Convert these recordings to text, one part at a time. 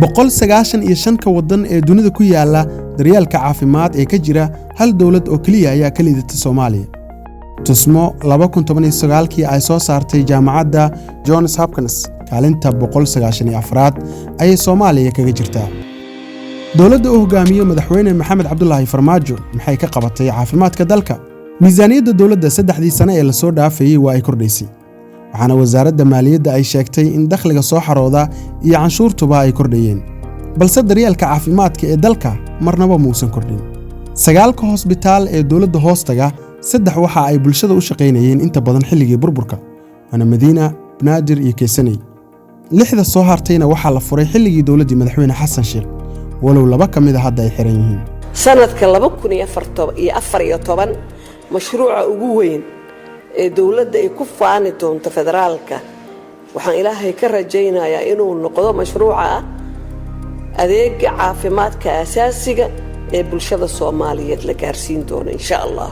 195-ka waddan ee dunida ku yaalla, daryeelka caafimaad ee ka jira hal dowlad oo keliya ayaa ka liidata Soomaaliya. Tusmo 2019-kii ay soo saartay Jaamacadda Johns Hopkins, kaalinta 194aad ayay Soomaaliya kaga jirtaa. Dowladda uu hogaamiyo Madaxweyne Maxamed Cabdulaahi Farmaajo maxay ka qabatay caafimaadka dalka? Miisaaniyadda dowladda 3dii sane ee lasoo dhaafayey waa ay kordhaysay, waxaana Wasaaradda Maaliyadda ay sheegtay in dakhliga soo xarooda iyo canshuurtuba ay kordhayeen, balse daryeelka caafimaadka ee dalka marnaba muusan kordhin. Sagaalka hosbitaal ee dowladda hoostaga, saddex waxa ay bulshada u shaqaynayeen inta badan xilligii burburka, waana Madiina, Banaadir iyo Keysaney. Lixda soo hartayna waxaa la furay xilligii dowladdii Madaxweyne Xasan Sheekh, walow laba ka mid a hadda ay xiran yihiin. Sanadka 2014 mashruuca ugu weyn ee dowladda ay ku faani doonto federaalka, waxaan Ilaahay ka rajaynayaa inuu noqdo mashruuca ah adeega caafimaadka asaasiga ee bulshada Soomaaliyeed la gaarsiin doono, insha Allah.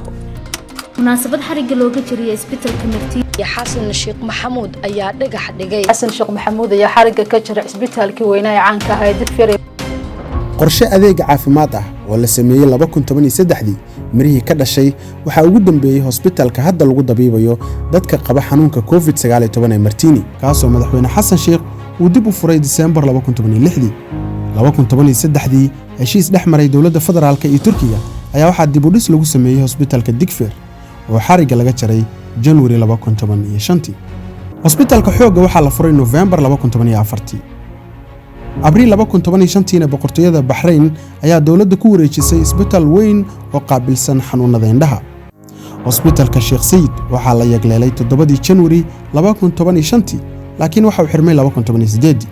Munaasabad xarigga looga jariyay isbitalka Marti Xasan Sheekh Maxamuud ayaa dhagax dhigay. Xasan Sheekh Maxamuud ayaa xarigga ka jaray cisbitaalkii weynaa ee caanka ahaa ee Digfeer. Qorshe adeega caafimaad ah oo la sameeyey 2013-dii, mirihii ka dhashay waxaa ugu dambeeyey hosbitalka hadda lagu dabiibayo dadka qaba xanuunka COVID 19 ee Martini, kaasoo Madaxweyne Xasan Sheekh uu dib u furay Diseembar 2016-dii. 2013-dii heshiis dhex maray dowladda federaalka iyo Turkiga ayaa waxaa dib u dhis lagu sameeyey hosbitalka Digfeer oo xarigga laga jaray Janwari 2015-tii. Hosbitalka Xoogga waxaa la furay Nofembar 2014-tii. Abriil 2015-tiina Boqortooyada Baxrayn ayaa dowladda ku wareejisay isbitaal weyn oo qaabilsan xanuunada indhaha. Hosbitalka Sheekh Sayid waxaa la yagleelay 7-dii Janwari 2015-tii, laakiin waxa uu xirmay 2018-dii.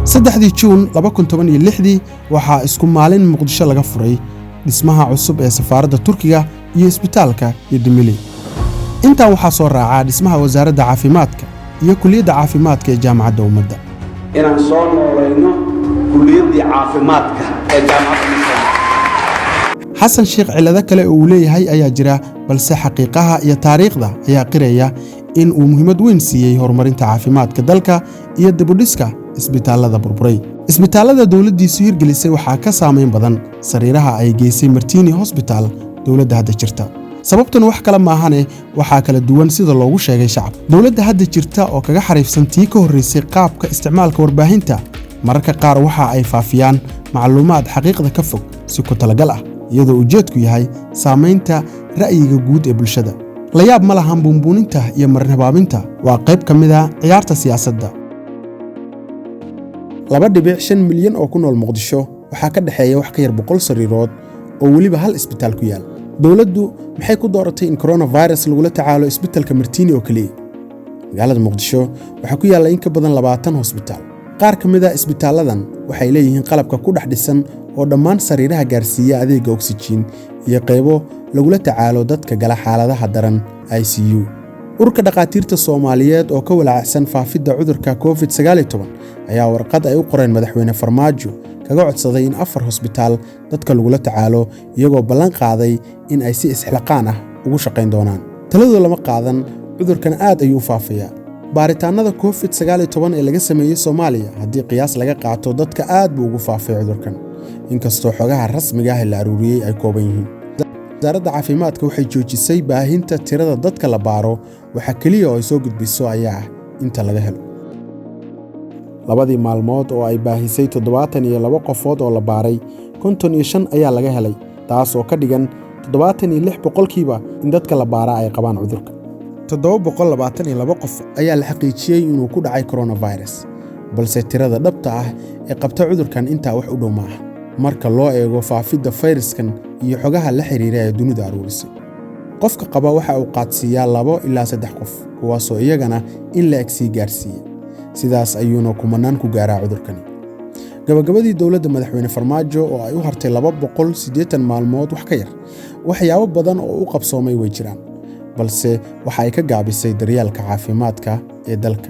3-dii Juun 2016-dii waxaa isku maalin Muqdisho laga furay dhismaha cusub ee safaaradda Turkiga iyo isbitaalka Yedimili. Intaa waxaa soo raacaa dhismaha Wasaaradda Caafimaadka iyo Kuliyadda Caafimaadka ee Jaamacadda Ummadda. Inaan soo noolayno kuliyaddii caafimaadka ee Jaamacadda Masar. Xasan Sheekh cillado kale oo uu leeyahay ayaa jira, balse xaqiiqaha iyo taariikhda ayaa qiraya in uu muhiimad weyn siiyey horumarinta caafimaadka dalka iyo dibudhiska isbitaallada burburay. Isbitaallada dowladdiisu hirgelisay waxaa ka saamayn badan sariiraha ay geysay Martini Hosbital dowladda hadda jirta. Sababtuna wax kale maahane, waxaa kala duwan sida loogu sheegay shacab. Dowladda hadda jirta oo kaga xariifsan tii ka horraysay qaabka isticmaalka warbaahinta, mararka qaar waxa ay faafiyaan macluumaad xaqiiqda ka fog si ku talagal ah, iyadoo ujeedku yahay saamaynta ra'yiga guud ee bulshada. La yaab ma lahan buunbuuninta iyo marin habaabinta, waa qayb ka mid a ciyaarta siyaasadda. 2.5 milyan oo ku nool Muqdisho waxaa ka dhexeeya wax ka yar 100 sariirood oo weliba hal isbitaal ku yaal. Dowladdu maxay ku dooratay in coronavirus lagula tacaalo isbitalka Martiini oo keliya? Magaalada Muqdisho waxaa ku yaalla in ka badan 20 hosbitaal. Qaar ka mid a isbitaalladan waxay leeyihiin qalabka ku dhex dhisan oo dhammaan sariiraha gaarsiiya adeegga oksijiin iyo qaybo lagula tacaalo dadka gala xaaladaha daran, ICU. Ururka Dhakhaatiirta Soomaaliyeed oo ka walaacsan faafidda cudurka COVID 19 ayaa warqad ay u qoreen Madaxweyne Farmaajo kaga codsaday in afar hosbitaal dadka lagula tacaalo, iyagoo ballan qaaday in ay si isxilqaan ah ugu shaqayn doonaan. Taladoo lama qaadan. Cudurkan aad ayuu u faafayaa. Baaritaannada COVID 19 ee laga sameeyey Soomaaliya, haddii qiyaas laga qaato dadka aad buu ugu faafay cudurkan, inkastoo xogaha rasmiga ah ee la aruuriyey ay kooban yihiin. Wasaaradda Caafimaadka waxay joojisay baahinta tirada dadka la baaro. Waxa keliya oo ay soo gudbiso ayaa ah inta laga helo. 2dii maalmood oo ay baahisay, 72 qofood oo la baaray, 55 ayaa laga helay, taas oo ka dhigan 76% in dadka la baaraa ay qabaan cudurka. 722 qof ayaa la xaqiijiyey inuu ku dhacay coronavirus, balse tirada dhabta ah ee qabta cudurkan intaa wax u dhow ma aha marka loo eego faafidda fayraskan iyo xogaha la xiriira ee dunidu aruurisay. Qofka qaba waxa uu qaadsiiyaa labo ilaa saddex qof, kuwaasoo iyagana in la eg sii gaarsiiya. Sidaas ayuuna kumanaan ku gaaraa cudurkani. Gabagabadii, dowladda Madaxweyne Farmaajo oo ay u hartay 280 maalmood wax ka yar, waxyaabo badan oo u qabsoomay way jiraan, balse waxa ay ka gaabisay daryeelka caafimaadka ee dalka.